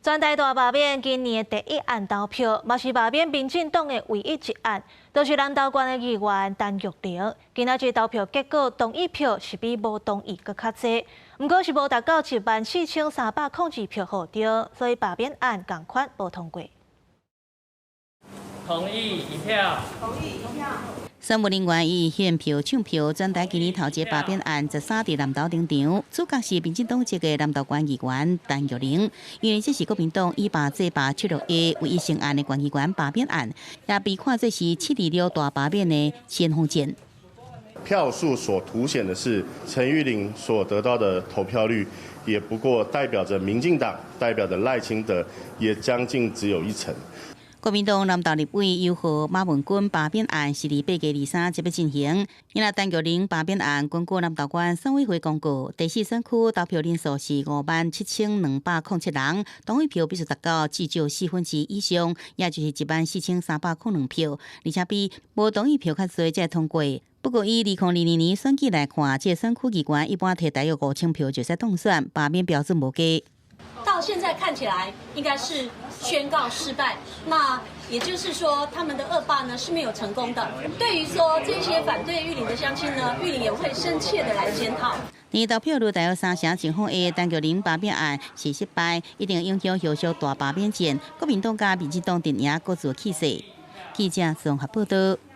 全台大罷免今年的第一案投票，嘛是罷免民進黨的唯一一案，就是南投縣的議員陳玉玲。今仔日投票結果，同意票是比無同意閣較濟，毋過是無達到14,302票予著，所以罷免案仝款無通過。同意一票。同意一票。選務人員以獻票搶票，全台今年頭一個罷免案十三佇南投登場，主角是民進黨籍的南投縣議員陳玉玲，因為這是國民黨以罷制罷七六 A 唯一成案的縣議員罷免案，也被看作是刺字了大罷免的先鋒戰。票數所凸顯的是陳玉玲所得到的投票率，也不過代表着民進黨，代表着賴清德，也將近只有一成。國民黨南投立委游賀馬文君罷免案是佇8月23才欲進行，因為陳玉玲罷免案，根據南投縣選委會公告，第四選區投票人數是57,207人，同意票必須達到至少四分之一以上，也就是14,302票，而且比無同意票較濟才會通過。不過以2022年選舉來看，這個選區議員一般提大約5,000票就使當選，罷免標準無低。到現在看起來應該是宣告失敗，那也就是說他們的惡罷呢是沒有成功的。對於說這些反對玉玲的鄉親呢，玉玲也會深切的來檢討。佇投票率大約三成情況下，陳玉玲罷免案是失敗，一定影響後續大罷免戰。國民黨佮民進黨陣營各自氣勢。記者綜合報道。